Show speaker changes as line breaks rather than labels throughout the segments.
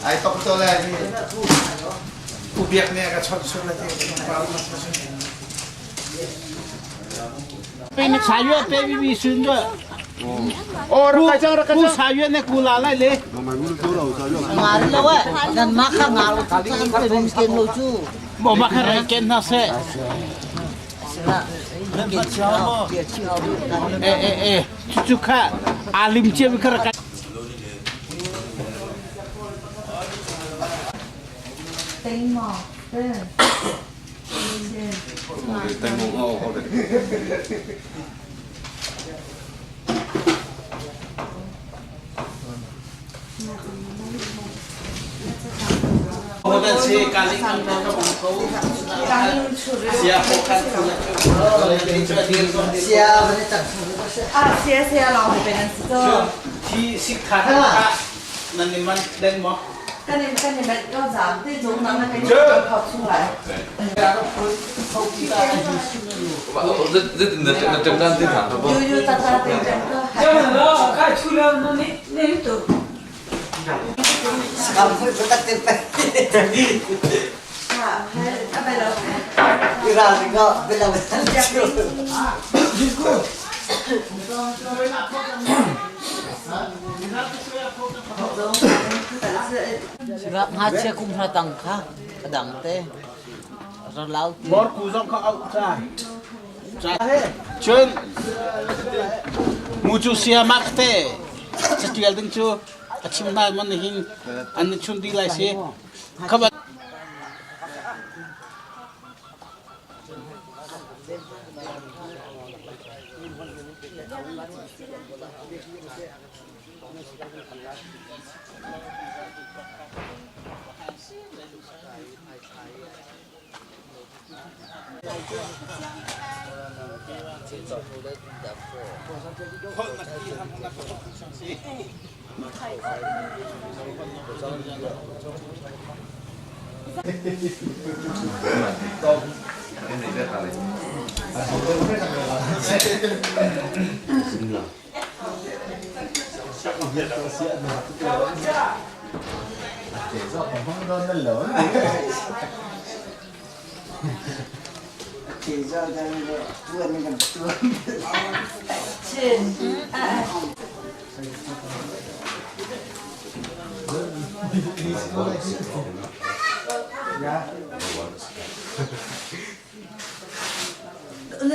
Ai tok to le hi.
Ubiak nih a ka chawnh sur le te.
Pe na sa yue pe bi bi sun de.
Oh, rak kai cang, rak kai
Ku
cang.
sa yue ne ku la lai le.
Ngar lo eh. Nan ma kha ngar lo cu chan pe rin ken lo cu.
Bo ma kha rai ken na se.
Sila ken chao tia chao.
Eh eh eh. Chu chu kha alim che bi kha rak kai.
Sia van tak
Ah, sia sia lawng pe nan si to.
Thi sik kha kha nan ni man den mo.
Kan in kan in met ko zam te jong na na kan khop chung lai. Yu yu ta ta te jam ko. Ha, ha, a belo.
Ira ringo bela Sila nga chia kum hra tang kha adang te ralau ti
Bor ku zong kha au cha. Cha. Chun mu chu sia mak te. Chatial ding chu a chim nai man hin an ni chun di lai si. Khabat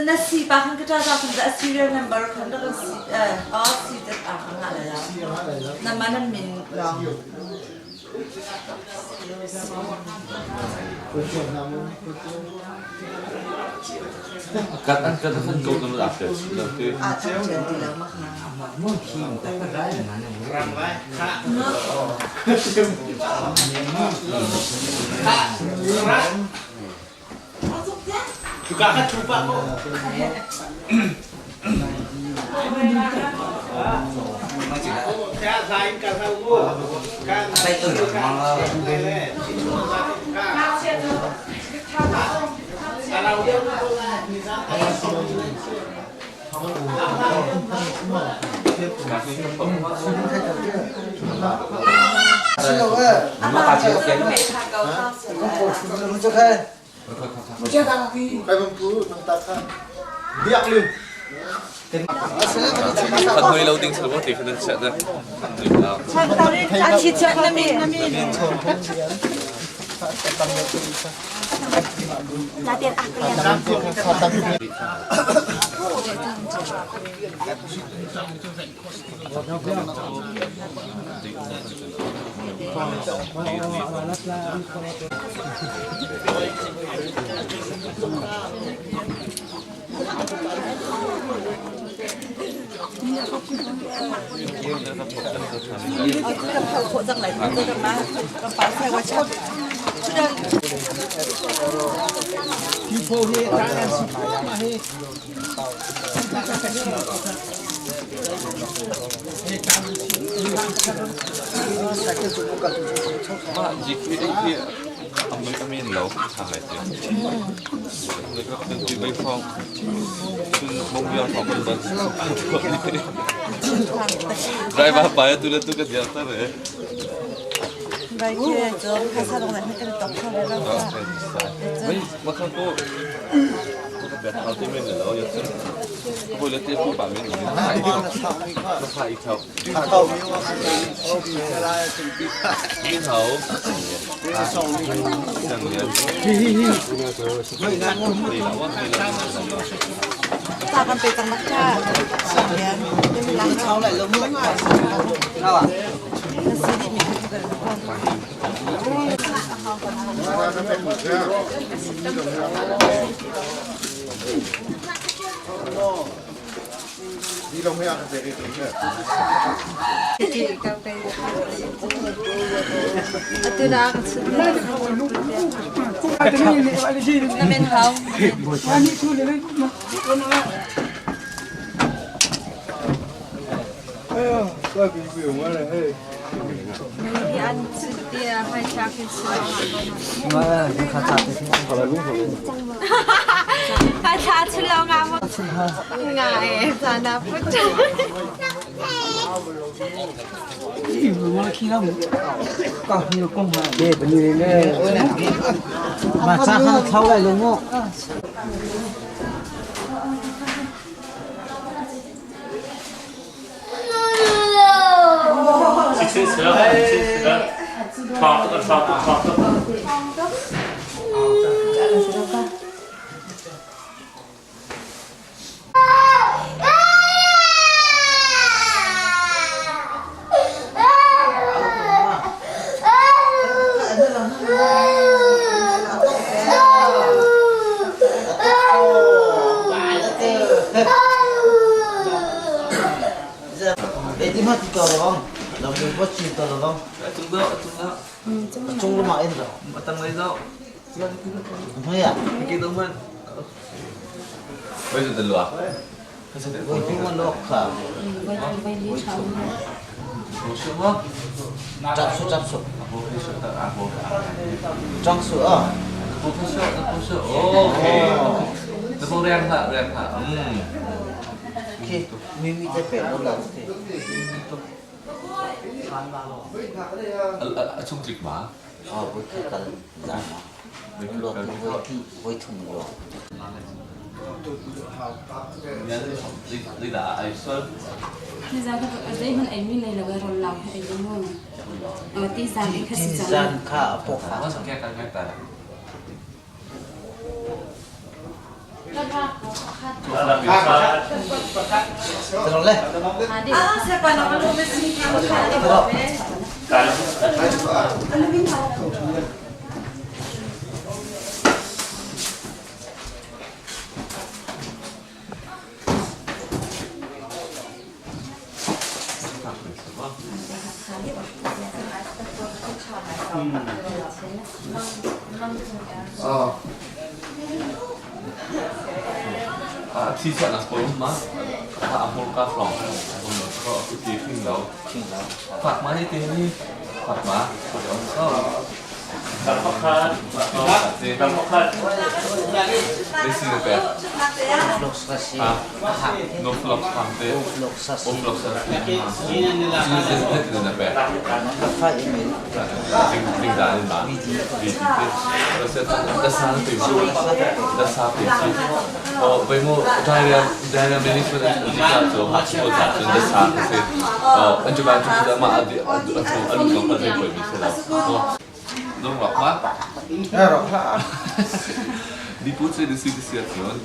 Na si pa khan ka ta za khan da serial number khan da kan si eh a si ta a khan la la. Na man an min long. A thak chen ti lo ma kha.
Cuka kha thu pah ko.
Mah zik hi hi a men lo tha ngai te. Bay phong cun mong biang thong kan ban. Driver pa tu le tu ka diar tar e.
Bai ke jo khasa dong na kan tok kho le lo.
Bai makhan ko bet hau te men lo ya cun. Ko le te pu pa men ni. Ma kha i thau. Min hau. Sang lian.
Ta kan pe tang nak cha. Lian.
Thau lại lo mu. Nào à?
Na si di mi kha kan. Atu na ka chut na men hau. An chut tia hai cha kin
Mà khá chặt thế.
ภาษาชุลองามงายจานาพุทธ
Mà cha khá thau lại lo mu. Để tí mất thì tao không? Làm được bất chỉ tao không?
Chung do, chung do.
Chung lo mà em rồi.
Batang lei do.
Thôi à?
Kita man. Bây giờ từ lúa.
Với chúng mà nó khả. Chắp số chắp số. Trong sữa.
Ok. 这凉下凉下，嗯。
Ok, mi mi te pe lo la te.
Chung trịch mà.
Ờ, với cái cần giả mà. Lo tu với thi với thùng lo.
Đi đã ai sơn.
นี่จาก็อะไรมันไอ้มีในเราเราเราไอ้ยังงเออตีจานไอ้ข้า
Tin
สิจาน
gian kha po kha.
Nó sẽ càng càng ta.
Terus le.
Ah, siapa nama lu mesti kamu cari. Ano min hau?
À, thì sợ là có mà. À, một ca phòng. Có cái gì không đâu. Phạt má như thế ni. Phạt má. Có. This is the best.
Floxasi.
Ah, no flox hamte.
Floxasi.
Ofloxacin.
Fa email.
定打定打。哦，为我 diarrhea diarrhea management 就我咋真的啥这些，哦，那就把就是嘛，啊啊啊，路上反正会没事了，哦，弄老吗？Di putri di sini siap, non?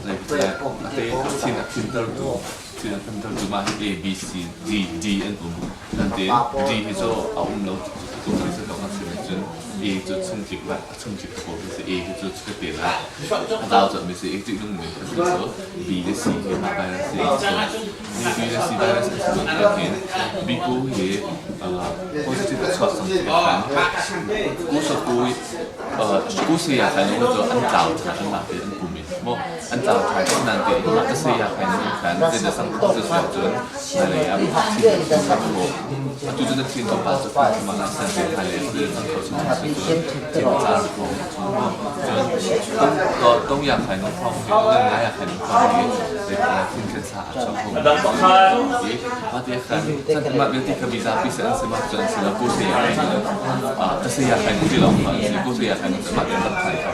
Te, te, te, te, te, Thil an tam cu mah hi A, B, C, D, D an um. Natein D hi cu a um lo tuk mi si zong a si cun A cu chungtlik la a chungtlik pawl hi si A hi cu chukate la a dau cawh mi si A ṭih nung mi a si cu B le C hi mah virus hi B le C virus a si bantuk hin B ku hi positive a chuak cang ti khan ku sa ku ku saya kai no cu an tlau ṭhan an mah te an pum in maw an tlau ṭhan ko nan te in mah ka saya kai no khan zei dah sang kho cu si ahcun hmailei ah thin kan sang khawh atu cu na thin tlawmpal cu phun ah san te hmailei ah sang kho chin si cun thin a car kho cun tong ya khai no phong hi ngan ngai ya khai no phong hi zei thin khen sa a chuak kho i mah ti khan chan mah vialte kha mizapi se an si ma cun an si lo ku se ya khai no ta se ya khai no ti lawng ma an si ku se ya khai no mah ti lam khai kha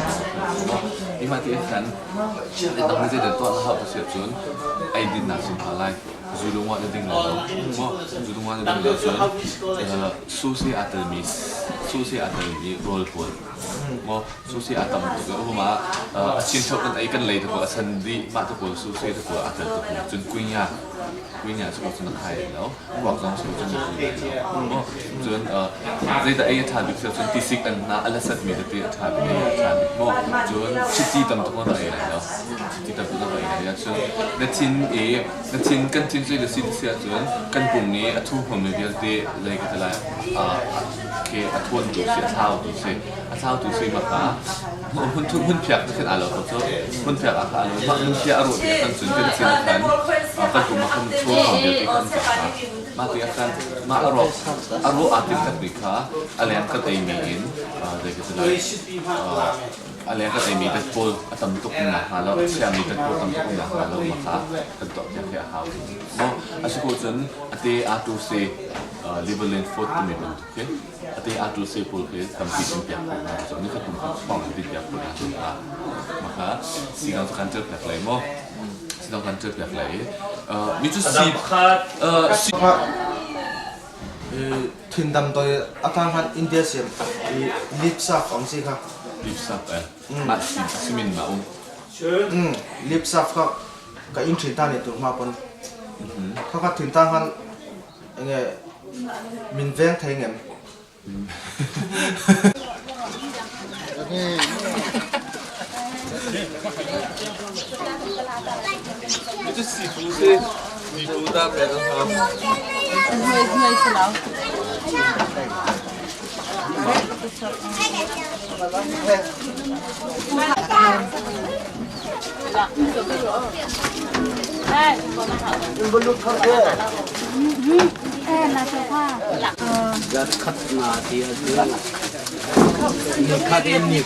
i mah ti khan dang ni zei dan tuah na hau ta si cun ei din na sum ha lai Zu lungah na ding lai lo. Maw zu lungah na ding lo cun sushi aa telmi sushi aa telmi rawl pawl maw sushi aa tam tuk i um ah a chin kan ei kan lei te pawl a san dih mah te pawl sushi te pawl aa tel tuk mi cun kuinya kuinya cu cun a khai lo ruak zong cu cun a khai lo maw cun zeidah ei a ṭha bik cun tisik an hna a lasat mi tete a ṭha bik ei a ṭha bik maw cun chiti tam tuk na ei lai lo chiti tam tuk na ei lai cun na thin i Na thin kan thin cu na si ti si ahcun kan pum nih a thuhmami vialte zei ka ti lai khi a thawntu si a thlautu si a thlautu si bak ah hmunphiak na khin aa lo ko cu hmunphiak ah kha aa lo mah hmunphiak a rawh ti ah cun kan thin ah khan kan pum ah khan thuhmam vialte kan cak kha mah ti ah khan mah a rawk a rawh aa tim takmi kha a leng kan eimi in zei ka ti lai A leng kan eimi dat pawl a tam tuk umnak hnga lo, a chiami dat pawl tam tuk umnak hnga lo mah kha kan tuahpiak hi a hau. Maw a si ko cun a te a tu se Liverland Ford timi bantuk khi a te a tu se pawl khi tampi in piak khawh hna cu ni khat kum khat thawng in piak khawh hna cu kha mah kha sigang cu kan ṭial piak lai maw sigang kan ṭial piak lai mi cu si si
Thindam toi atang khan India siam i lipsaf om si kha.
Lipsaf eh. Mah si simin ma um.
Lipsaf kha ka in thin ta ni tu ma pon. Kha kha thin ta khan enge min veng thei ngem.
Ito sipu si sipu ta pero ha.
Khat nga ti a Khat in ni.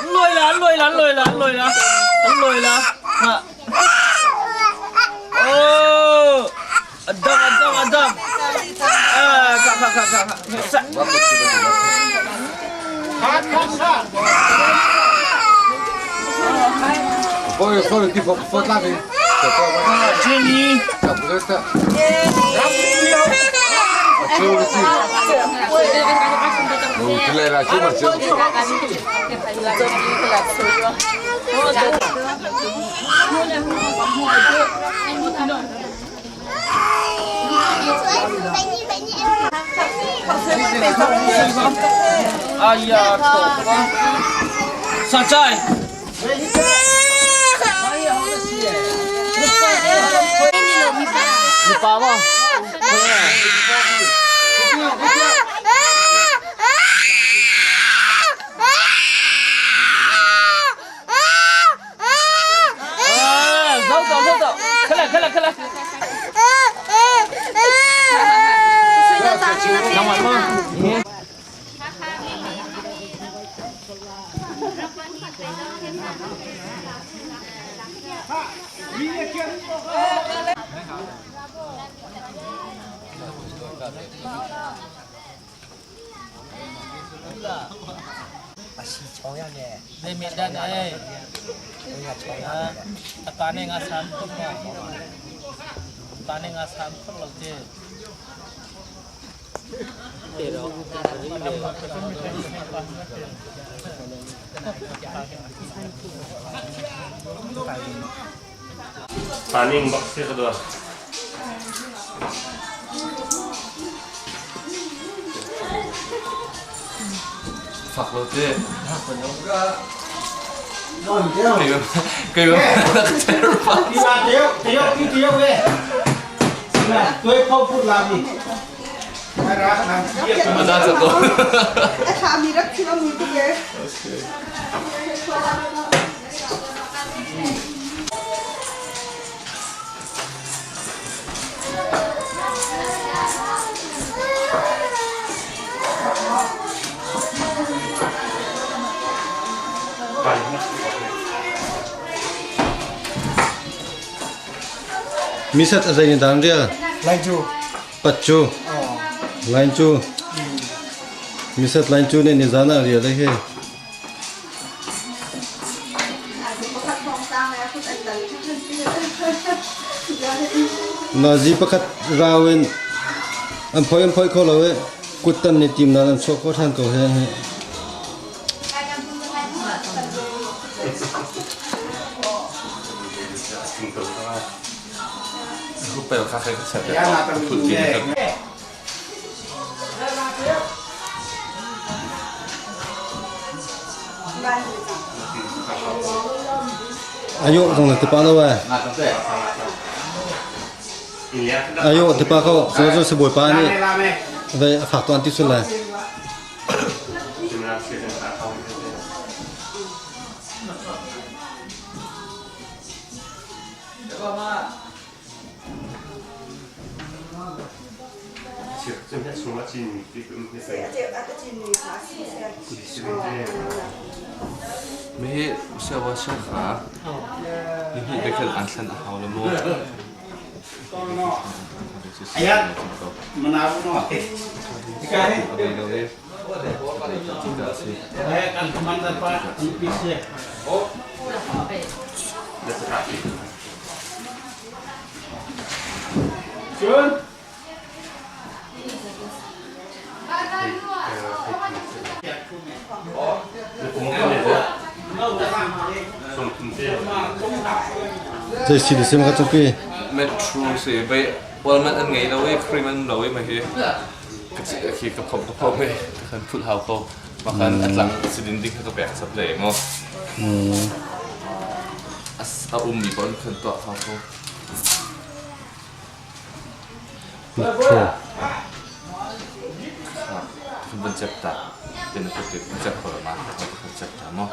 Lôi lá, lôi lá, lôi lá, lôi lá, lôi lá. Oh, adam, adam, adam. Ah, kak, kak, kak, kak. Ayah, Sacai. Lupa mo. 走走走走，快来快来快来。
Paning bak si kedua.
Fak lo te. Kei
Misat a zei dan rial?
Lain cu.
Pat cu. Lain cu. Misat lain cu nih nizan ah rial he. Nazi pakhat rau in an phoi kho lo i kuttan nih tim nan an chuah khawh ṭhan ko he. Ayo zong na tipa lo eh. Ayo tipa ko so so si bawipa nih vei a fak tuan ti sul lai.
Mihi siawa siakha hihi bekal an thlan a hau le mu.
Ayan, manabu no.
Kan commander pa nupi si. Cun
Zei si sim ka chupi.
Metro si bai wal man an ngei lo i cream an lo i ma hi khi ka phom ka phom i kan phut hau ko ma kan atlang sidin ding ka pek sap le mo as a um mi pon kan to hau ko. Kan cep ta tin ka ti cep ko ma kan cep ta mo.